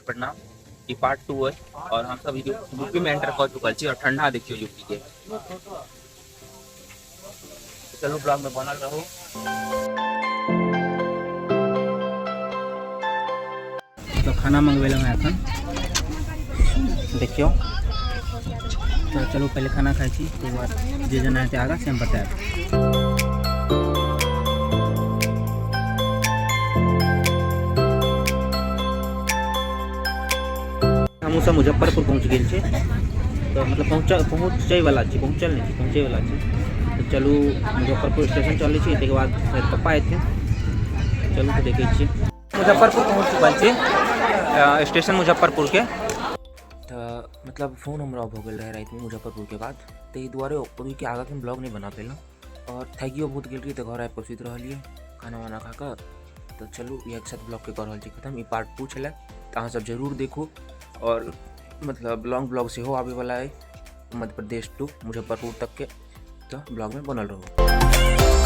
प्रणाम। ई पार्ट 2 है और हम सब यूपी में एंटर कर चुकल छी और ठंडा देखियो यूपी के। चलू ब्लॉग में बनल रहू। तो खाना मंगवेलहुँ हँ एखन, देखियौ। तो चलू पहले खाना खाइ छी, ताहिके बाद जे जेना हेतै आगाँ से हम बतायब। हमहूँ सब मुजफ्फरपुर पहुँच गेल छी, तऽ मतलब पहुँचैवला छी, पहुँचल नहि छी, पहुँचैवला छी। तऽ चलू मुजफ्फरपुर स्टेशन चलै छी, ताहिके बाद शायद पप्पा एथिन। चलू तऽ देखै छी। मुजफ्फरपुर पहुँच चुकल छी, स्टेशन मुजफ्फरपुरके। तऽ मतलब फोन हमरा ऑफ हो गेल रहै रातिमे मुजफ्फरपुरके बाद, ताहि दुआरे ओहिके आगाँके हम ब्लॉग नहि बना पेलहुँ और थाकियो बहुत गेल रहियै, तऽ घर आबि कऽ सुति रहलियै खाना वाना खा कऽ। तऽ चलू इएहके साथ ब्लॉगके कऽ रहल छी खतम। ई पार्ट 2 छलै, तऽ अहाँसब जरूर देखू और मतलब लॉन्ग ब्लॉग सेहो आबैवला अइ मध्य प्रदेश टू मुजफ्फरपुर तकके, तऽ ब्लॉगमे बनल रहू।